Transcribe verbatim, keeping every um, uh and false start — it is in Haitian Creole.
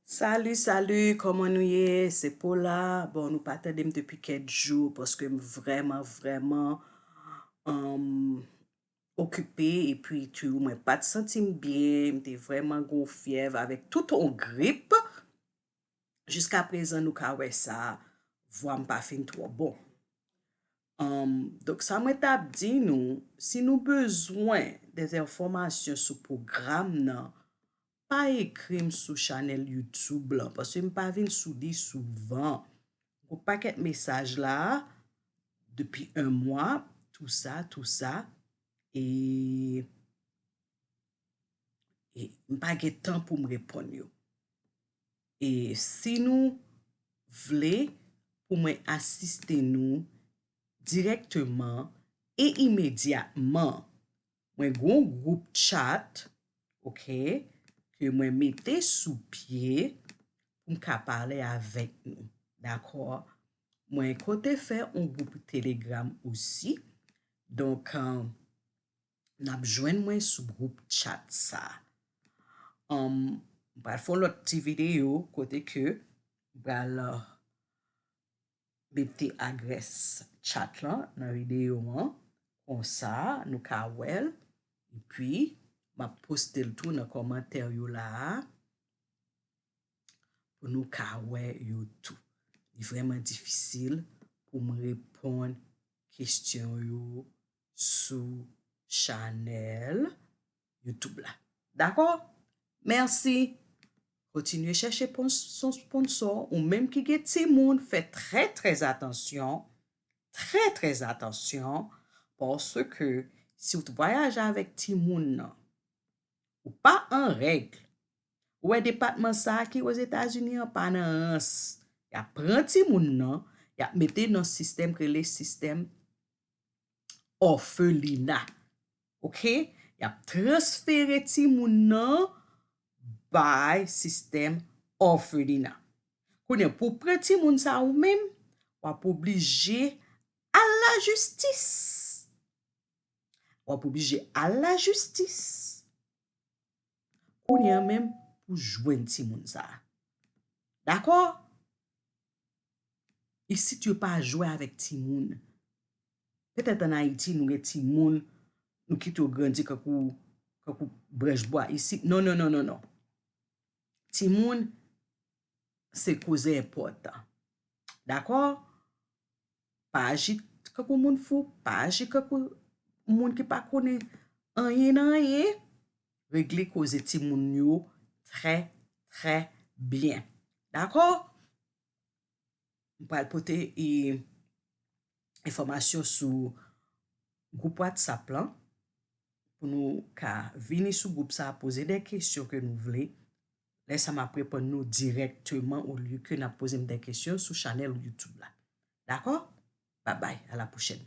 Salut, salut, kòman nou ye? Se Paula. Bon, nou pa tande m depi kèk jou paske m vrèman, vrèman, um, okipe epi tou mwen pa t santi m byen, m te vrèman gon fyèv avèk tout on grip. Jiska prezan nou ka wè sa, vwa m pa fin twò bon. Um, donk sa mwen t ap di nou, si nou bezwen de enfòmasyon sou pwogram nan, pa ekri m sou chanèl YouTube lan, paske m pa vin sou li souvan. Gon pakèt mesaj la, depi yon mwa, tou sa, tou sa, e, e m pa gen tan pou m reponn yo. E si nou vle pou mwen asiste nou dirèkteman e imedyatman, mwen gon gwoup chat, oke, ke mwen mete sou pye pou m ka pale avèk nou. Dakò? Mwen konte fè yon gwoup Telegram osi. Donk, um, n ap jwenn mwen sou gwoup chat sa. Um, m pral fè yon lòt ti videyo kote ke m pral, uh, mete adrès chat lan nan videyo an. Konsa, nou ka wè l. Epi, m ap poste l tou nan kòmantè yo la a pou nou ka wè yo tou. Li vrèman difisil pou m reponn kesyon yo sou chanèl YouTube la. Dakò? Mèsi. Kontinye chèche pon-, son sponsò, ou menm ki gen timoun, fè trè, trè atansyon, trè, trè atansyon, paske si w t vwayaje avèk timoun nan, ou pa an règ, ou wè depatman sa a ki Ozetazini an pa nan rans. Y ap pran timoun nan, y ap mete nan sistèm k rele sistèm òfelina. Oke? Y ap transfere timoun nan bay sistèm òfelina. Kounye a, pou pran timoun sa ou menm, w ap oblije al lajistis. W ap oblije al lajistis. Kounye a menm pou jwenn timoun sa a. Dakò? Isit yo pa jwe avèk timoun. Petèt ann Ayiti nou gen timoun, nou kite yo grandi kankou, kankou branch bwa. Isit, non, non, non, non, non. Timoun, se koze enpòtan. Dakò? Pa aji kankou moun fou, pa aji kankou moun ki pa konnen anyen nan anyen. Regle koze timoun yo trè, trè byen. Dakò? M pral pote, e, enfòmasyon sou gwoup WhatsApp lan pou nou ka vini sou gwoup sa a, poze de kesyon ke nou vle. Lè sa a, m ap reponn nou dirèkteman olye ke n ap poze m de kesyon sou chanèl YouTube la. Dakò? Babay, a la pwochèn.